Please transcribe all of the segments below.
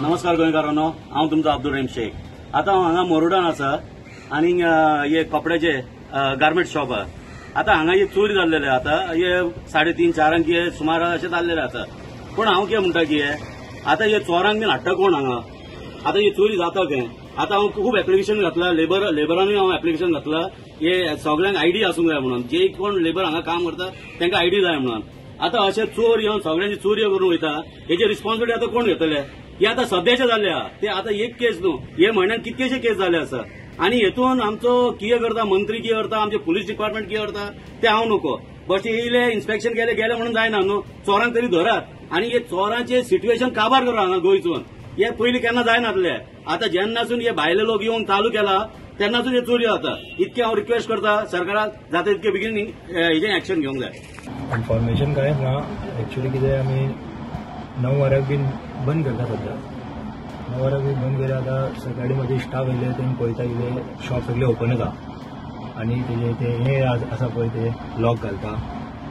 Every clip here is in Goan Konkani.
नमस्कार गोंयकारांनो, हांव तुमचो अब्दुल रहीम शेख. आतां हांव हांगा मोरुडान आसा आनी हे कपड्याचे गार्मेंट शॉप आहा. आतां हांगा ही चोरी जाल्लेले आतां हे 3:30-4 हे सुमार अशें जाल्लेले आसा. पूण हांव कितें म्हणटा की आतां हे चोरांक बीन हाडटा कोण हांगा? आतां ही चोरी जाता खंय? आतां हांव खूब एप्लिकेशन घातला, लेबरांनी हांव एप्लिकेशन घातला, हे सगळ्यांक आयडी आसूंक जाय म्हणून, जे कोण लेबर हांगा काम करता तांकां आयडी जाय म्हणून. आतां अशे चोर येवन सगळ्यांची चोरयो करून वयता, हेची रिस्पॉन्सिबिलिटी आतां कोण घेतले? हे आतां सद्याचे जाल्ले आहा, ते आतां एक केस न्हू, हे म्हयन्यान कितकेशे केस जाल्ले आसा. आनी हेतून आमचो कितें करता मंत्री, कितें करता आमचे पुलीस डिपार्टमेंट, कितें करता ते हांव नको. बट येयले इन्स्पेक्शन केले गेले म्हणून जायना न्हू, चोरांक तरी धरात आनी हे चोरांचे सिट्युएशन काबार करा हांगा गोंयसून. हे पयलीं केन्ना जायनासले, आतां जेन्नासून हे भायले लोक येवन चालू केला तेन्नासून हे चोरी जाता. इतकें हांव रिक्वेस्ट करता सरकाराक, जाता इतके बेगीन हेजें एक्शन घेवंक जाय. इन्फॉर्मेशन कांयच ना एक्चुअली. कितें आमी 9 वरांक बीन बंद करता सद्या, 9 वरांक बीन बंद केल्या. आतां सकाळीं म्हजे स्टाफ येयले, तेमी पळयता कितें शॉप सगळें ओपनच आहा आनी तेजे ते हे आसा पळय ते लॉक घालता,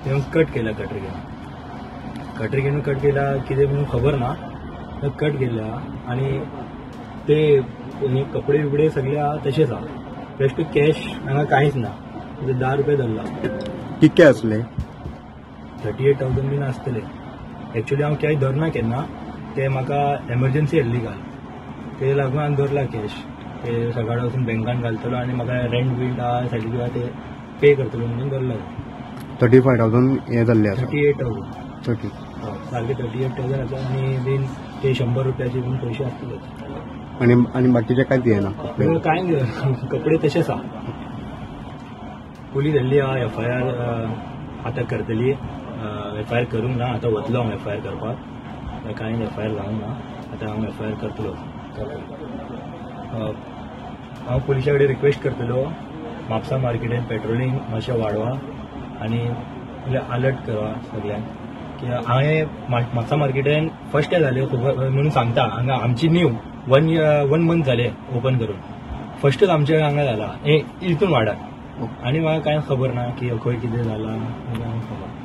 ते कट केला कटर घेवन, कटर घेवन कट केला कितें म्हणून खबर ना, कट केल्या. आनी ते कपडे बिपडे सगळे आहा तशेंच आहा, प्लस टू कॅश हांगा कांयच ना. 10 रुपये धरला. कितके आसले? 38,000 बीन आसतले. एक्चुअली हांव कॅश धरना केन्ना, ते म्हाका एमर्जन्सी येयल्ली काल, ते लागून हांवें धरला कॅश. ते सकाळी वचून बँकान घालतलो आनी म्हाका रेंट बील आहा, सॅलरी आहा ते पे करतलो म्हणून धरला. 35,000 हे जाल्ले आसा? 38,000. 30 सारके 38,000 आसा आनी बीन ते 100 रुपयाचे बीन पयशे आसतले. आनी बाकीचे कांयच येना? कांय कपडे तशेच आहा. पुलीस येयल्ली आहा, एफ I R आतां करतली. एफ I R करूंक ना, आतां वतलो हांव एफ I R करपाक. कांय एफ I R जावंक ना, आतां हांव एफ I R करतलो. हांव पुलिसा कडेन रिक्वेस्ट करतलो, म्हापसा मार्केटान पेट्रोलिंग मातशें वाडवा आनी अलर्ट करा सगळ्यांक की हांवें म्हापसा मार्केटान फर्स्ट टायम जालें खबर म्हणून सांगता. हांगा आमची न्यू वन मंथ जालें ओपन करून, फर्स्टच आमचे हांगा जाला हे हितून वाडार आनी म्हाका कांय खबर ना की खंय कितें जालां खबर.